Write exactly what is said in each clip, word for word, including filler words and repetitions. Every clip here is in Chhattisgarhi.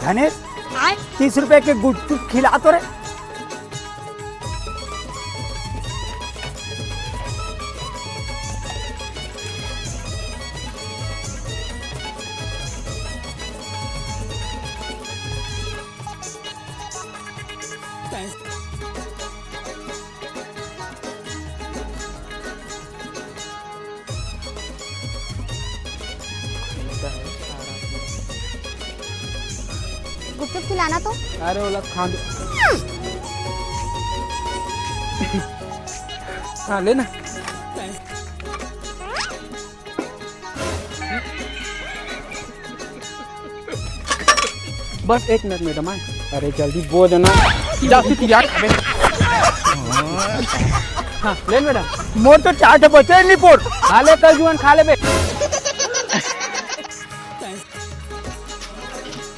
धनेश, तीस रुपए के गुपचुप खिला तो रे। गुपचुप खिलाना तो। अरे, ओला खा दे। हाँ, ले ना। बस एक मिनट, मैडम, आए। अरे, जल्दी बोल ना। जाती तैयार खाबे। हाँ, ले मैडम। मोर तो चार ठो बचे नहीं पोर। खा ले, कल जुआन खा लेबे।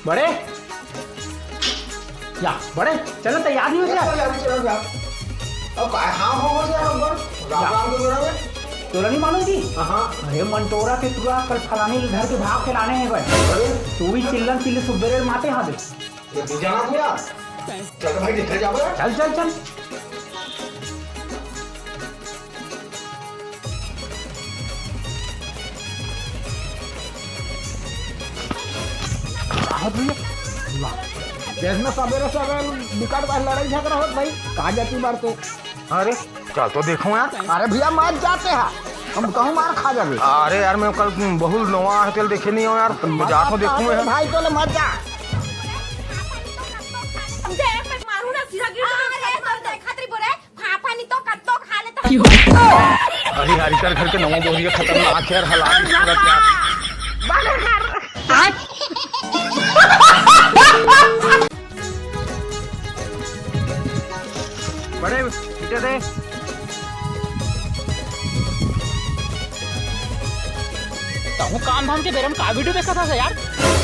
बड़े, या, बड़े, चलो, तैयार नहीं हो गया? चलो, चलो, चलो, चलो। अब, हाँ, हो, हो गया, अब, राम राम तो बोला मैं। तोला नहीं मालूम थी? हाँ, हाँ। अरे, मंटोरा के टुरा कल फलानी घर के भाव के लाने हैं भाई। अरे। तू भी चिल्लम चिल्ली सुबेरे माते हाँ दे। ये भी जाना तू यार। चल भाई, निकल जा बे। चल, चल, चल। जैसे में सवेरे सवेरे बिकट बार लड़ाई झगड़ा होत भाई, कहाँ जाती मारते? अरे, चल तो देखो यार। अरे भैया, मत जाते हैं, हम कहूँ मार खा जाबे। अरे यार, मैं कल बहुत नवा है, तेल देखे नहीं हो यार, मैं जात हूँ, देखूँ मैं। भाई, तो ले मत जा। मारू ना, सीधा गिर जाऊंगा। अरे, तो देखत रही बोले। फाफा नहीं तो कत्तो खा लेता। अरे यार, इधर घर के नवा बोरिया खतरनाक है यार, हालात इस तरह क्या। बड़े, पीछे दे। तहूँ काम धाम के बेरम का वीडियो देखा था यार?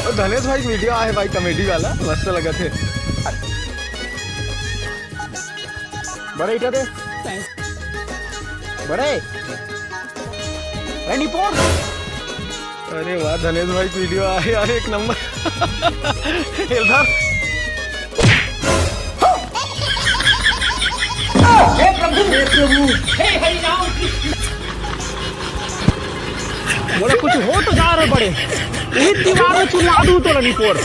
ओ धनेश भाई, वीडियो आहे भाई, कॉमेडी वाला, मस्त लगा थे। बड़े, इटा दे। बड़े। अरे, निपोर। अरे वाह, धनेश भाई, वीडियो आहे यार, एक नंबर। इधर। हे प्रभु, हे प्रभु, हे हरि राम कृष्ण। बोला, कुछ हो तो जा रहे बड़े, वही दीवार में चुना दूं तो लगी पोर।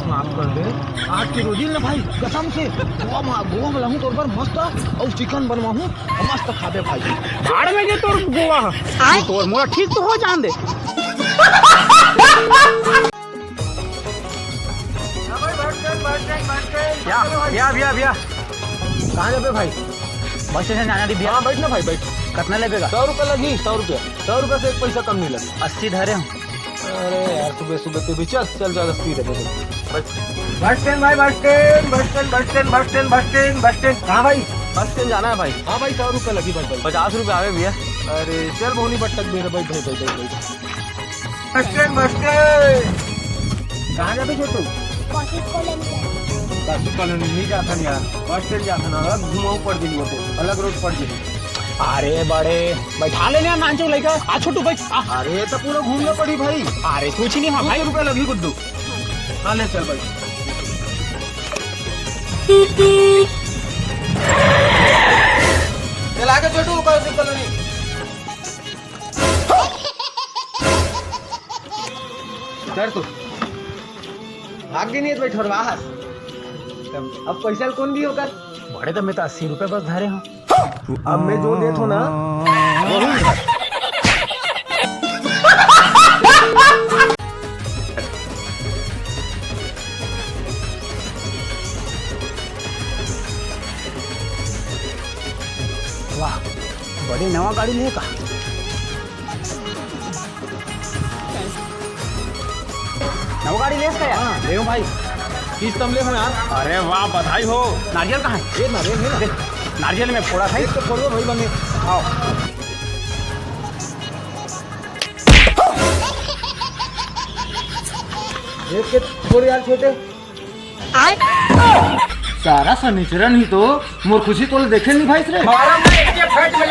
माफ कर दे, आज के रोजी ना भाई, कसम से गोवा में, गोवा में लाहूं तो एक बार मस्त और चिकन बनवाहूं, मस्त खाबे भाई। भाड़ में के तोर गोवा, तोर मोला ठीक तो हो जान दे। भैया, भैया, भैया, भैया। कहाँ जाबे भाई? बस स्टेशन जाना थी भैया। हाँ, बैठ ना भाई, बैठ। कितना लेबेगा? सौ रुपया लगी, सौ रुपया। सौ रुपया से एक पैसा कम नहीं लगे। अस्सी धरे हूँ। अरे यार, सुबह सुबह तू भी चल, चल, चल, अस्सी दे दे। बस स्टैंड भाई, bus stand, bus stand, bus stand, bus stand, bus stand, bus stand. हाँ भाई, बस स्टैंड जाना है भाई। हाँ भाई, सौ रुपया लगी भाई, भाई। पचास रुपया आवे भैया। अरे चल, बोनी बट्टक दे दे भाई, भाई, भाई, भाई, भाई। Bus stand, bus stand. कहाँ जाबे Chhotu? College colony. College colony नहीं जाता यार, बस स्टैंड जाता ना, अलग घुमाऊ पड़ गई वो तो, अलग रोड पड़ गई। अरे बड़े, बैठा लेने यार नानचो लइका। आ छोटू बैठ, आ। अरे तो पूरा घूमना पड़ी भाई। अरे कुछ नहीं, हाँ भाई। दो सौ रुपया लगी गुड्डू। हाँ ले चल भाई। चल आगे छोटू, कॉलेज कॉलोनी। डर तू। भाग गई नहीं तो ठोरवा हस। अब पैसा कौन दी होकर? बड़े तो मैं तो अस्सी रुपए बस धरे हूँ। अब मैं जो देत हूँ ना, वही धर। वाह, बड़ी नवा गाड़ी ले का? नवा गाड़ी लेस का यार? हाँ, ले हूँ भाई। किस्त हम ले हूँ यार। अरे वाह, बधाई हो। नारियल कहाँ है? ये नारियल है ना। देख, नारियल में फोड़ा था। एक तो फोड़ो भाई बने। आओ। एक के फोड़ यार छोटे। सारा सनीचरन ही तो मोर खुशी तोले देखे नहीं भाई रे। मारा मैं एक के फेंट में